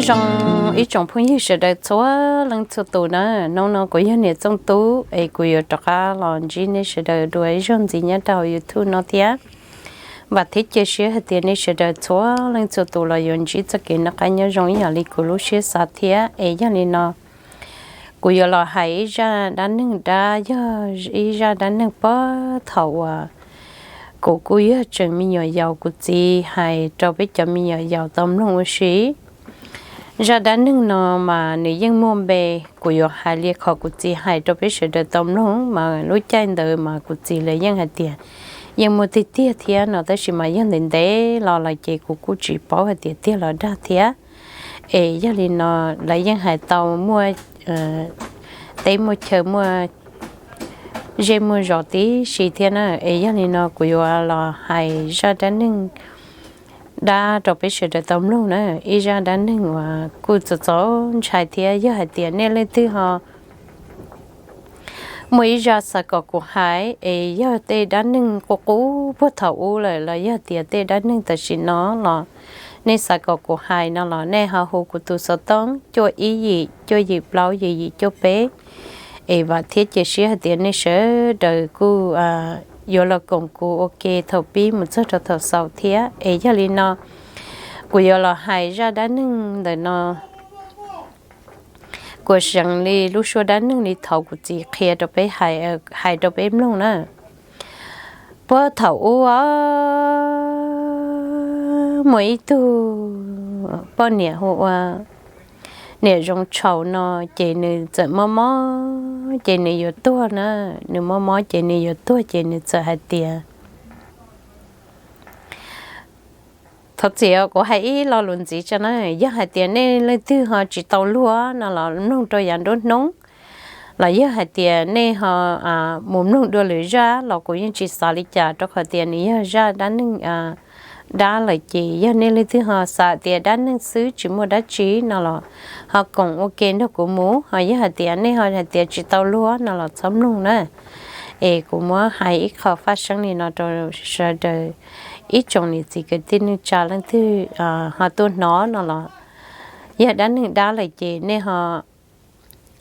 Zoo ib tsoom phooj ywg sawv daws txhua leej txhua tus na, hnub no kuv yog niam Txooj Tub es kuv yuav rov qab los ntsib nej sawv daws dua ib zaug ntxiv nyob rau hauv YouTube no thiab. Vam thiab cia siab hais tias nej sawv daws txhua leej txhua tus los yuav ntsib txoj kev noj qab nyob zoo ib yam li kuv lub siab xav thiab. Es yog li no, kuv yuav los hais ib zaj dab neeg dab, yog ib zaj dab neeg puag thaum uas kuv kuj yog tseem me nyuam yaus kuv txiv hais rau peb cov me nyuam yaus tau mloog ua si. Zaj dab neeg no mas nws yeej muaj npe, kuv yuav hais li qhov kuv txiv hais rau peb sawv daws tau mloog mas lub caij ntawd mas kuv txiv lawv yeej hais tias yeej muaj tiag tiag thiab no, tab sis mas yog ntev ntev los lawm ces kuv kuj tsis paub hais tias tiag los dag thiab. Es yog li no, lawv yeej hais tau muaj teb muaj chaw muaj zej muaj zos tib si thiab na. Es yog li no kuv yuav los hais zaj dab neeg dab rau peb sawv daws tau mloog na, ib zaj dab neeg uas kuj txaus txaus ntshai thiab. Yog hais tias nej leej twg ho muaj ib zaj xav kom kuv hais es yog tej dab neeg qub qub puag thaum ub lawm los yog tias tej dab neeg tam sim no los nej xav kom kuv hais no los nej ho hu kuv tus xov tooj cuaj ib yim cuaj yim plaub yim yim cuaj peb. Es vam thiab cia siab hais tias nej sawv daws kuj yuav los koom kuv ua ke thaum pib mus txog rau thaum xaus thiab. Es yog li no, kuv yuav los hais zaj dab neeg ntawm no, kuv seev li lub suab dab neeg li thaum kuv txiv qhia rau peb hais, hais rau peb mloog na. Puag thaum ub muaj ib tug poj niam hu ua niam Zoo Tshau no, ces nws txawm mob mob ces nws yuav tuag na. Nws mob mob ces nws yuav tuag ces nws txawm hais tias, thov txim kuv hais ib lo lus ntxiv tso na, yog hais tias nej leej twg ho tsis tau luag no los mloog rau yav nruab hnub, los yog hais tias nej ho mus mloog dua lwm zaj los kuv yeej tsis xav li cas, rau qhov tias nws yog zaj dab neeg dab lawm ces yog nej leej twg ho xav tias dab neeg xwb tsis muaj dab tsi no los ho koom ua ke nrog kuv mus, ho yog hais tias nej ho hais tias tsis tau luag no los txhob mloog na. Es kuv muab hais ib qho faj seeb li no rau sawv daws, ib tsoom niam txiv kwv tij neej tsa leej twg ho tuaj hnov no los, yog dab neeg dab lawm ces nej ho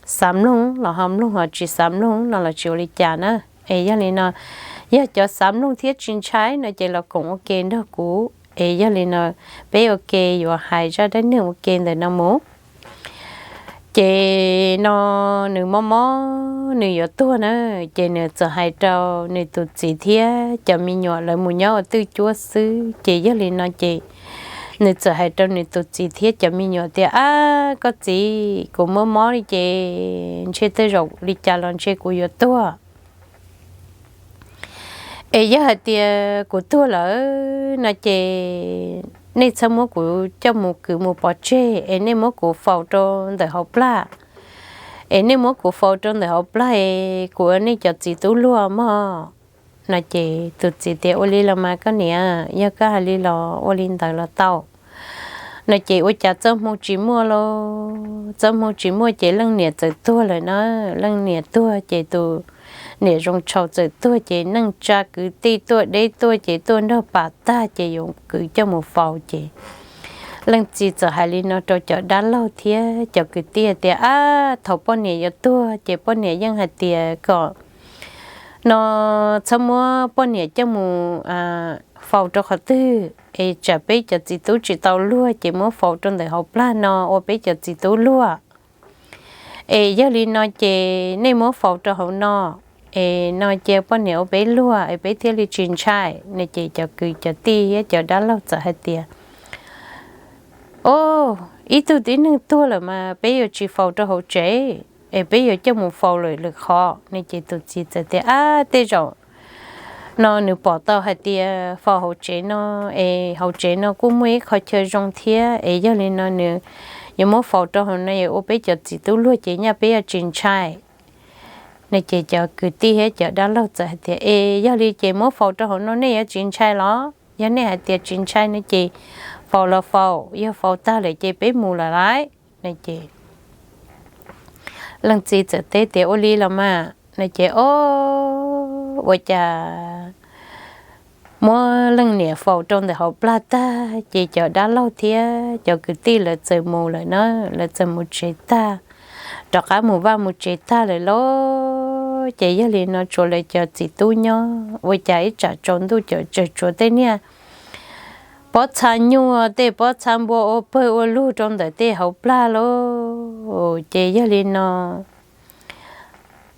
xav mloog los ho mloog, ho tsis xav mloog no los tsis ua li cas na. Es yog li no, yog cov xav mloog thiab tsis ntshai no ces los koom ua ke nrog kuv. Es yog li no, peb ua ke yuav hais zaj dab neeg ua ke ntawm no mus. Ces no nws mob mob nws yuav tuag na, ces nws txawm hais rau nws tus txiv thiab cov me nyuam lawv mus nyob ua twj cuab xwb. Ces yog li no ces nws txawm hais rau nws tus txiv thiab cov me nyuam tias, ab, koj txiv, kuv mob mob li ces ntshe tej zaum li cas los ntshe kuv yuav tuag. Es yog hais tias kuv tuag lawm no ces nej txhob muab kuv coj mus kwv mus pov tseg, es nej muab kuv faus rau ntawm hauv plag. Es nej muab kuv faus rau ntawm hauv plag es kuv ua nej cov txiv tub luag mog. No ces tus txiv tias, ua li los mas koj niam, yog koj hais li los ua li ntawd los tau. No ces ua cas txoj hmoo tsis muaj lauj, txoj hmoo tsis muaj ces leej niam txawm tuag lawm na. Leej niam tuag ces tus niam Zoo Tshau txawm tuag ces neej tsa kwv tij tuaj deb tuaj ces tuaj nrog pam tag ces yuav kwv coj mus faus ces leej txiv txawm hais li no rau cov dab laug thiab cov kwv tij tias, ab, thaum poj niam yuav tuag ces poj niam yeej hais tias kom no txhob muab poj niam coj mus faus rau qhov twg, es tsam peb cov txiv tub tsis tau luag ces muab faus rau ntawm hauv plag no ua peb cov txiv tub luag. Es yog li no ces nej muab faus rau hauv no, es no cia poj niam ua peb luag es peb thiaj li tsis ntshai. No ces cov kwv cov tij thiab cov dab laug txawm hais tias, o, ib tug tib neeg tuag lawm mas peb yuav tsis faus rau hauv tsev, es peb yuav coj mus faus lawm lwm qhov. No ces tus txiv txawm tias, ab, tej zaum no nws pom tau hais tias faus hauv tsev no, es hauv tsev no kuj muaj ib qho chaw zoo thiab, es yog li no nws yuav muab faus rau hauv no yuav ua peb cov txiv tub luag ces nyaj peb yuav tsis ntshai. No ces cov kwv tij thiab cov dab laug txawm hais tias, es yog li ces muab faus rau hauv no nej yuav tsis ntshai los? Yog nej hais tias tsis ntshai no ces faus los faus, yog faus tag lawm ces peb mus lawm lauj. No ces leej txiv txawm teb tias, ua li los mas. No ces, o, ua cas muab leej niam faus rau ntawm hauv plag tag ces cov dab laug thiab cov kwv tij lawv txawm mus lawm na, lawv txawm mus tsev tag, rov qab mus vaj mus tsev tag lawm lauj. Ces yog li no tshuav lawv cov txiv tub nyob, ua cas ib tsam tsaus ntuj cov tsawg tsuav tej niag pob txha nyuaj tej pob txha npua ua pawg ua lug rau ntawm tej hauv plag lauj. Ces yog li no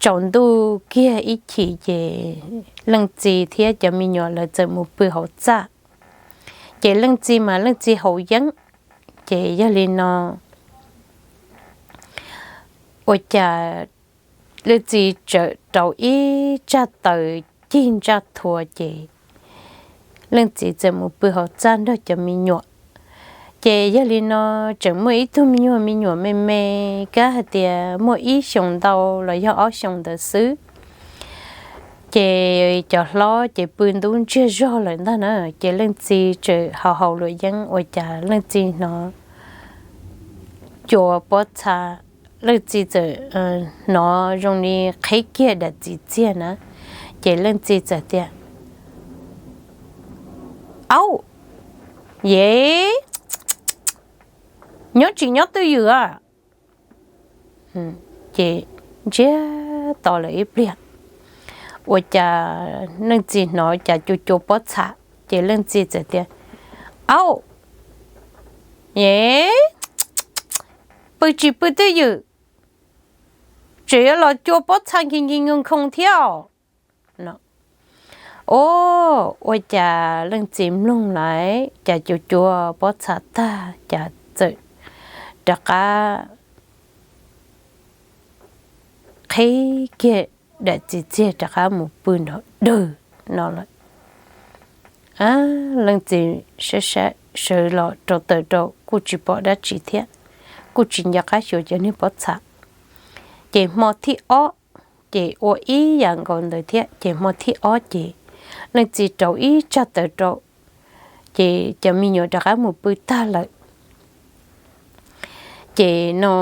tsaus ntuj kiag ib chim ces leej txiv thiab cov me nyuam lawv txawm mus pw hauv txaj. Ces leej txiv mas leej txiv haus yeeb, ces yog li no ua cas leej txiv txawm rauv ib tsag taws cig ntsaj thua ces leej txiv txawm mus pw hauv txaj nrog cov me nyuam. Ces yog li no tseem muaj ib tug me nyuam, me nyuam me me, kab hais tias muaj ib xyoos ntau los yog ob xyoos ntawd xwb. Ces cov hlob ces pw ntub ntsiag zog lawm ntag na, ces leej txiv txawm haus haus luam yeeb ua cas leej txiv hnov cua pob txha, leej txiv txawm hnov zoo li qhib kiag daim txiv txiag na, ces leej txiv txawm tias, Auj, yev, nyob tsis nyob twj ywm a? Ces ntsiag to lawm ib pliag, ua cas leej txiv hnov cas cua cua pob txha, ces leej txiv txawm tias, Auj, yev, pw tsis pw twj ywm, tseem yuav los cua pob txha nkig nkig nkoo nkoo thiab os. O, ua cas leej txiv mloog lawm cas cua cua pob txha tag cas txawm rov qab qhib kiag daim txiv txiag rov qab mus pw nrov dawg no lawm. Leej txiv sawv los rau taws rau kuj tsis pom dab tsi thiab, kuj tsis nco qab xyuas cov niag pob txha. Ces hmo thib ob ces ua ib yam nkaus ntawd thiab, ces hmo thib ob ces leej txiv rauv ib tsag taws rau, ces cov me nyuam rov qab mus pw tag lawm. Ces no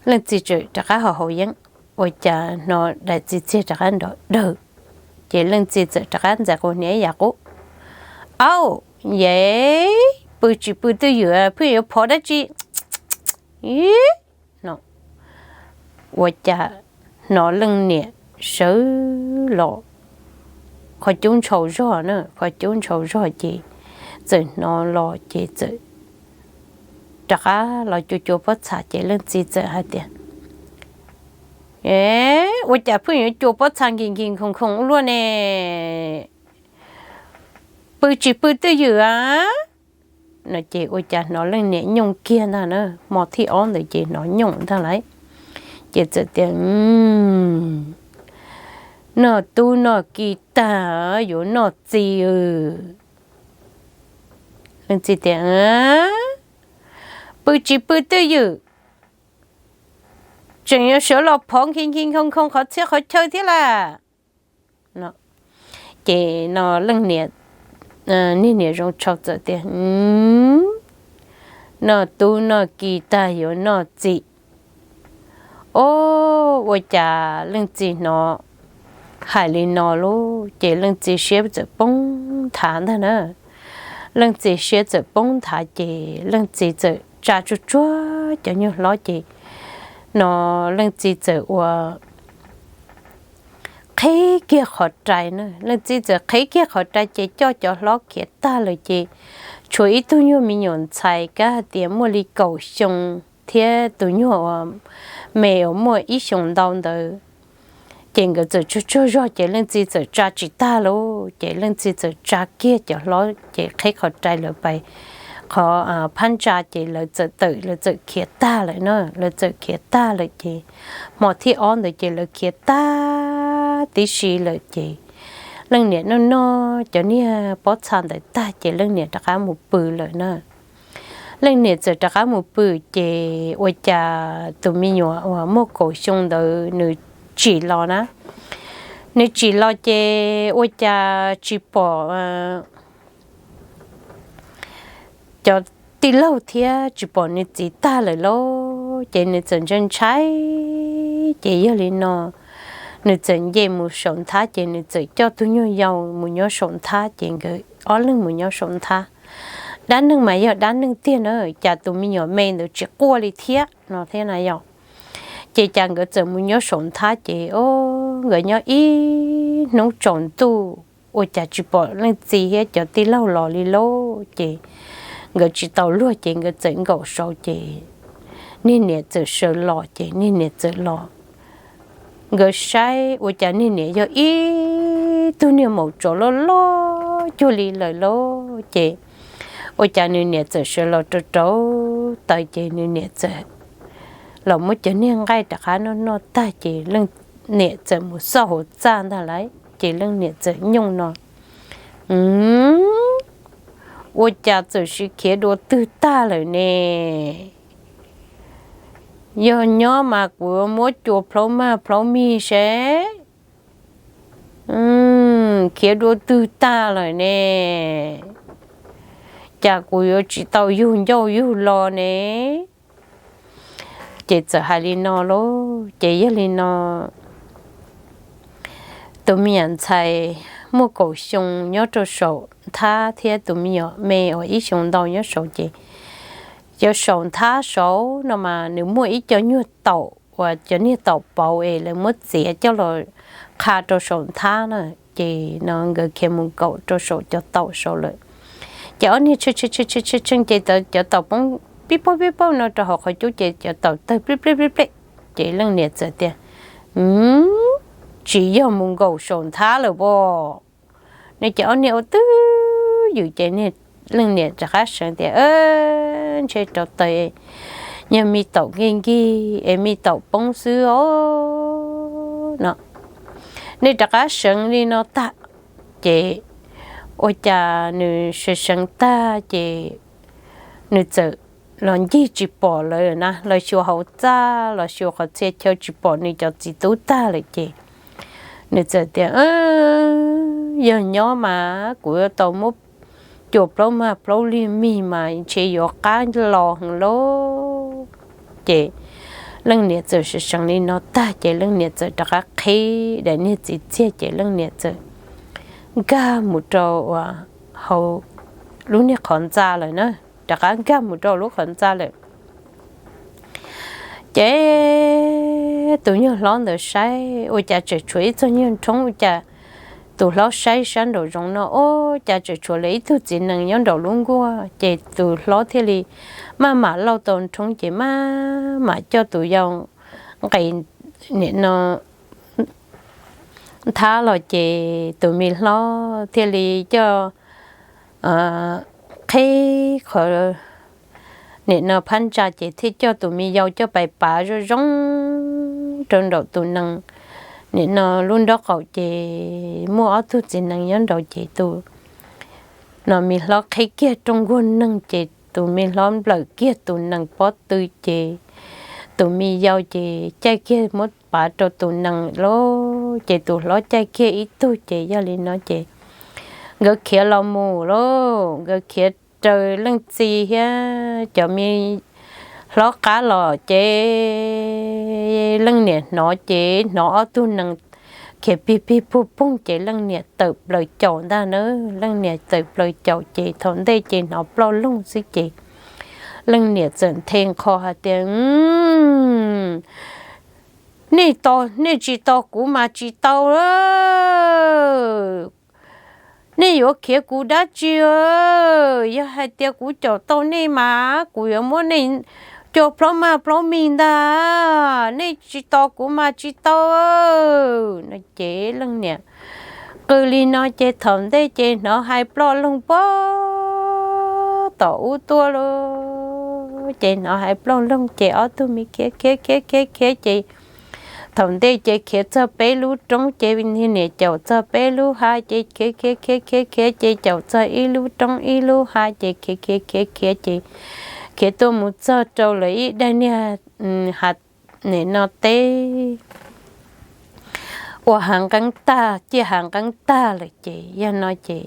leej txiv txawm rov qab haus haus yeeb, ua cas hnov daim txiv txiag rov qab nrov dawg, ces leej txiv txawm rov qab ntxais quas hniav ib yam qub, Auj, yev, pw tsis pw twj ywm pheej yuav phov dab tsi? Ib, no ua cas hnov leej niam sawv los qhov cub ntshau zog na, qhov cub ntshau zog ces txawm hnov los ces txawm rov qab los cua cua pob txha ces leej txiv txawm hais tias, E, ua cas pheej yuav cua pob txha nkig nkig nkoo nkoo ua luaj ne? Pw tsis pw twj ywm a? No ces ua cas hnov leej niam nyooj kiag ntag na, hmo thib ob ntawd ces hnov nyooj ntag lauj. Ces txawm tias, Noj tub noj ki tag yuav noj txiv. Leej txiv tias, Pw tsis pw twj ywm, tseem yuav sawv los phov nkig nkig nkoo nkoo qhov txhia qhov chaw thiab lauj. Ces no leej niam, niag niam zoo tshau txawm tias, Noj tub noj ki tag yuav noj txiv. O, ua cas leej txiv hnov hais li no lauj, ces leej txiv siab txawm poob nthav ntag na. Leej txiv siab txawm poob nthav ces leej txiv txawm tsa tsuag tsuag cov nyuag hlob ces no leej txiv txawm ua qhib kiag qhov rai na, leej txiv txawm qhib kiag qhov rai ces coj cov hlob khiav tag lawm ces tshuav ib tug nyuag me nyuam ntxhais kab hais tias muaj li kaum xyoo thiab tus nyuag uas me uas muaj ib xyoos ntau ntawd. Ces nkawd txawm tsuag tsuag zog ces leej txiv txawm tsa tsis tag lauj, ces leej txiv txawm tsa kiag cov hlob ces qhib qhov rai lawv pais qhov phab ntsa ces lawv txawm tawm lawv txawm khiav tag lawm na, lawv txawm khiav tag lawm ces hmo thib ob ntawd ces lawv khiav tag tib si lawm ces leej niam noj noj cov niag pob txha ntawd tag ces leej niam rov qab mus pw lawm na. Leej niam txawm rov qab mus pw ces ua cas tus me nyuam uas muaj kaum xyoo ntawd nws tsim los na, nws tsim los ces ua cas tsis pom cov tij laug thiab tsis pom nws txiv tag lawm lauj, ces nws txawm ntshai ntshai. Ces yog li no nws txawm nce mus saum nthab ces nws txawm coj tus nyuag yau mus nyob saum nthab ces nkawd ob leeg mus nyob saum nthab. Dab neeg mas yog dab neeg tiag na, cas tus me nyuam me ntawd tsis quaj li thiab no thiab na yom. Ces cas nkawd txawm mus nyob saum nthab ces o, nkawd nyob ib hnub tsaus ntuj ua cas tsis pom leej txiv thiab cov tij laug los li lauj. Ces nkawd tsis tau luag ces nkawd txawm nkaum saud ces niag niam txawm sawv los ces niag niam txawm los. Nkawd saib ua cas niag niam yog ib tug niag maum tsov loj loj cuag li lawm lauj. Ces ua cas nws niam txawm sawv los rau rau taws ces nws niam txawm los muab cov niag nqaij rov qab noj noj tag ces leej niam txawm mus xauj hauv txaj ntag lauj. Ces leej niam txawm nyooj no, ua cas txawm sis khiav dua twg tag lawm ne? Yog nyob mas kuv muab cua plaub maj plaub mig seb khiav dua twg tag lawm ne, cas kuv yuav tsis tau yug ncauj yug lo ne. Ces txawm hais li no lauj. Ces yog li no tus me nyuam ntxhais muaj kaum xyoo nyob rau saum nthab thiab tus me nyuam me uas ib xyoo ntau nyob saud ces cov saum nthab saud no mas nws muaj ib co nyuag taum uas cov niag taum pauv es lawv muab txiav coj los qha rau saum nthab na. Ces no nkawd khiav mus nkaum rau saum cov taum saud lawm. Ces ob niag tshee tshee ces cov taum poob pib paug pib paug no rau hauv qhov cub ces cov taum tawg plij plij plij plij. Ces leej niam txawm tias, tsis yog mus nkaum saum nthab lawm pob? Ne ces ob niag ua twj ywm ces leej niam rov qab seev tias, ntshe rau taws, yog me taum nkig nkig es me taum poob xwb os no. Nej rov qab seev li no tag. Ces ua cas nws seev seev tag ces nws txawm los ncig tsis pom lawv na, los xyuas hauv txaj los xyuas qhov txhia chaw tsis pom nws cov txiv tub tag lawm ces nws txawm tias, yog nyob mas kuv yuav tau muab cua plaub maj plaub lig mig mas ntshe yuav qab los heev lauj. Ces leej niam txawm seev seev li no tag ces leej niam txawm rov qab qhib daim niag txiv txiag ces leej niam txawm nkag mus rau hauv lub niag qhov ntxa lawm na, rov qab nkag mus rau lub qhov ntxa lawm. Ces tus nyuag hlob ntawd saib ua cas tseem tshuav ib txog nyuag nrhoob, ua cas tus hlob saib sab nraum zoov no ua cas tseem tshuav lawv ib tug txiv nees nyob nraum lub nkuaj. Ces tus hlob thiaj li maj mam lauj tau nrhoob ces maj mam coj tus yau nqis nim no nthab los ces tus me hlob thiaj li coj qhib qhov nim no phab ntsa ces thiaj coj tus me yau coj pais pav zoo zoo rau nraum tus nees nim no lub nraub qaum ces muaj ob tug txiv nees nyob nraud ces tus no me hlob qhib kiag rooj nkuaj neeg ces tus me hlob nplawm kiag tus nees pob tw ces tus me yau ces caij kiag muab pav rau tus nees lauj, ces tus hlob caij kiag ib tug ces yog li no ces nkawd khiav los mus lauj, nkawd khiav raws leej txiv thiab cov me hlob qab los ces leej niam hnov ces hnov ob tug nees khiav pig pig pug poog ces leej niam tawm plaws caum ntag na, leej niam tawm plaws caum ces thaum ntej ces hnov ploj loog xwb ces leej niam txawm nthe nqho hais tias, nej, nej tsis tos kuv mas tsis tau, nej yuav khiav kuv dab tsi? Yog hais tias kuv caum tau nej mas kuv yuav muab nej cua plaub maj plaub mig ntag, nej tsis tos kuv mas tsis tau no ces leej niam qw li no ces thaum ntej ces hnov hais ploj loog puag tom ub tuaj lauj, ces hnov hais ploj loog ces ob tug me khiav khiav khiav khiav khiav ces thaum ntej ces khiav txog peb lub roob ces niag niam caum txog peb lub hav ces khiav khiav khiav khiav khiav ces caum txog ib lub roob ib lub hav ces khiav khiav khiav khiav ces khiav tuaj mus txog rau lawv ib daim niag hav nim no teb ua hav nqeeb tag, ciaj hav nqeeb tag lawm ces yog no ces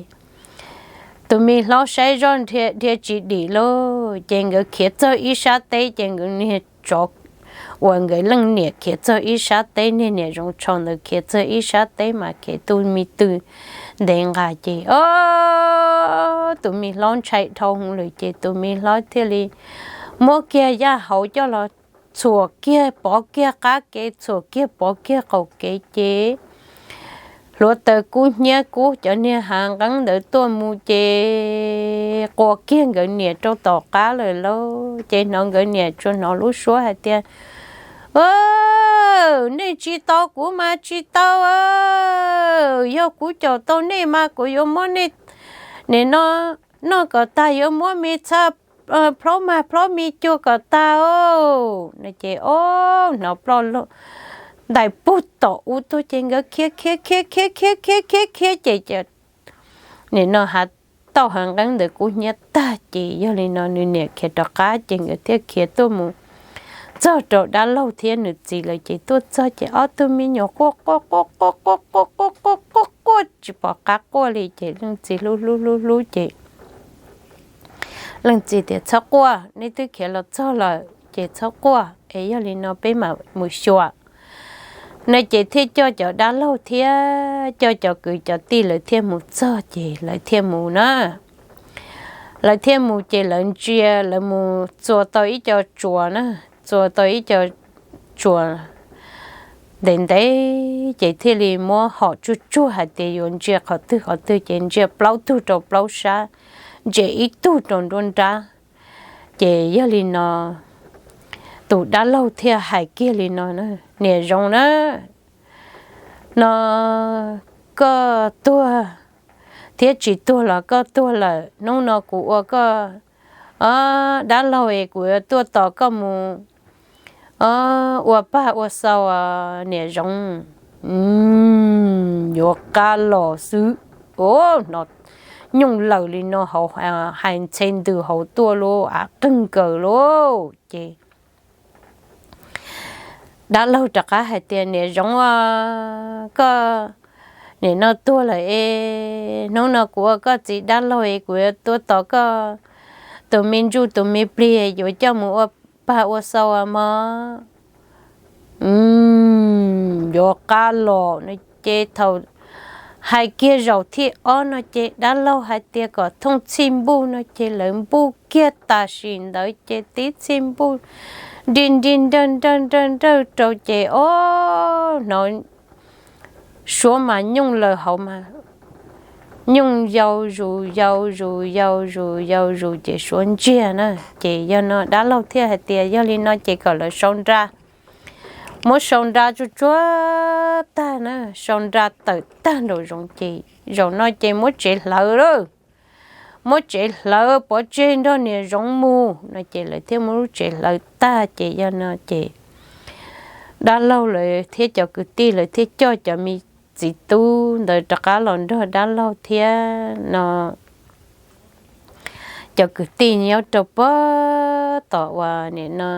tus me hlob saib zoj dhia tsis dim lauj, ces nkawd khiav txog ib sab teb ces nkawd niag tsov uas nkawd leej niam khiav txog ib sab teb, niag niam zoov tshau ntawd khiav txog ib sab teb mas khiav tus me tw ntev nqa ces, o, tus me hlob ntshai dhau hwv lawm ces tus me hlob thiaj li muab kiag yaj hauv coj los txhuam kiag pov kiag qab kev, txhuam kiag pov kiag qaum kev ces hluav taws kub hnyiab kub cov niag hav nqeeb ntawd tuaj mus ces quas kiag nkawd niam rau tom qab lawm lauj. Ces hnov nkawd niam tsuas hnov lub suab hais tias, Nej tsis tau kuv mas tsis tau, yog kuv caum tau nej mas kuv yuav muab nej nim no noj kom tag, yuav muab me txha plhob mag plhob me cuag kom tag os. No ces o, hnov ploj ntais pug tom ub tuaj ces nkawd khiav khiav khiav khiav khiav khiav khiav khiav ces nim no hav tauj hav nqeeb ntawd kub hnyiab tag ces yog li no nws niam khiav rov qab ces nkawd thiaj khiav tuaj mus txog rau dab laug thiab nws txiv lawm ces tuaj txog ces ob tug me nyuam quaj quaj quaj quaj quaj quaj quaj quaj quaj tsis pom qab quaj li ces leej txiv hlub hlub hlub hlub ces leej txiv tias, Txhob quaj, neb twb khiav los txog lawm ces txhob quaj es yog li no peb mam mus xyuas. No ces thiaj coj cov dab laug thiab coj cov kwv cov tij lawv thiaj mus txog ces lawv thiaj mus na. Lawv thiaj mus ces lawv ntsia, lawv mus txua tau ib co tsuas na, txua tau ib co tsuas ntev ntev ces thiaj li muab hom tsuj tsuag hais tias yuav ntsia qhov twg qhov twg ces ntsia plaub tug rau plaub sab, ntsia ib tug rau nruab nrab. Ces yog li no tus dab laug thiaj hais kiag li no, Niam zoov na, no koj tuag thiab tsis tuag los koj tuag lawm, hnub no kuv ua koj dab laug es kuv yuav tuaj tos koj mus ua paj ua xau, niam zoov. Yuav qab los xwb. Hnov nyooj lawm li no hauv, hais ntxhe ntws hauv tuaj lauj, av qeeg nkaws lauj. Ces dab laug rov qab hais tias, Niam zoov, koj nim no tuag lawm es hnub no kuv ua koj txiv dab laug es kuv yuav tuaj tos koj tus me ntsuj tus me plig yuav coj mus ua paj ua xau mog. Yuav qab los no ces thaum hais kiag zaum thib ob no ces dab laug hais tias kom thooj txhij npuj no ces lawv npuj kiag tam sim ntawd ces tib txhij npuj nri nri nrawj nrawj nrawj nrawj rau ces o, hnov suab mas nyooj lawm hauv mas nyooj yau zus yau zus yau zus yau zus ces suab ntsiag na. Ces yog no dab laug thiaj hais tias yog li no ces kom lawv sau nra, muab sau nra tsuag tsuag tag na, sau nra tawm tag nraum zoov ces zaum no ces muab tsev hlawv lawm, muab tsev hlawv pov tseg nrog niam zoov mus no ces lawv thiaj muab lub tsev hlawv tag ces yog no ces dab laug lawv thiab cov kwv tij lawv thiaj coj cov me txiv tub ntawd rov qab los nrog dab laug thiab no cov kwv tij nyob rau pem tom uas nim no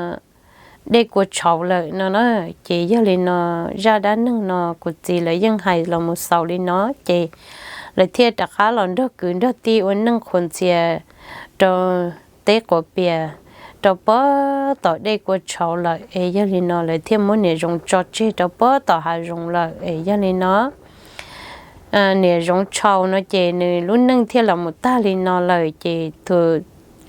dej Kua Tshauv lawm no na. Ces yog li no zaj dab neeg no kuv txiv lawv yeej hais los mus xaus li no ces lawv thiaj rov qab los nrog kwv nrog tij ua neej qhuas ntxhias rau teb quav pias rau pem tom dej Kua Tshauv lawm es yog li no lawv thiaj muab niam zoov tso tseg rau pem tom hav zoov lawm es yog li no niam zoov tshau no ces nws lub neej thiaj los mus tag li no lawm ces tus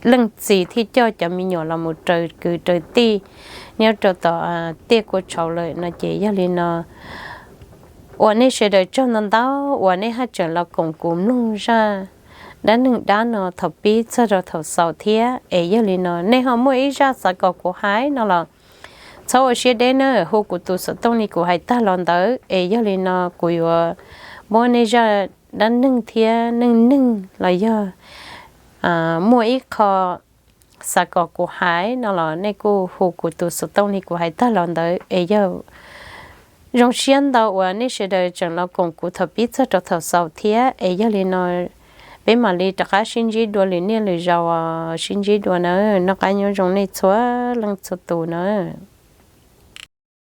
leej txiv thiaj coj cov me nyuam los mus raws kwv raws tij nyob rau tom tiaj Kua Tshauv lawm no ces yog li no ua nej sawv daws tsaug ntau ntau uas nej haj tseem los koom kuv mloog zaj dab neeg dab no thaum pib txog rau thaum xaus thiab es yog li no nej ho muaj ib zaj xav kom kuv hais no los txhob ua siab deb na, hu kuv tus xov tooj li kuv hais tag los ntawd es yog li no kuv yuav muab nej zaj dab neeg thiab neej neeg los yog muaj ib qho xav kom kuv hais no los nej kuj hu kuv tus xov tooj li kuv hais tag los ntawd es yog zoo siab ntau uas nej sawv daws tseem los koom kuv thaum pib txog rau thaum xaus thiab es yog li no peb mam li rov qab sib ntsib dua lwm niaj lwm zaus, sib ntsib dua na, noj qab nyob zoo nej txhua leej txhua tus na.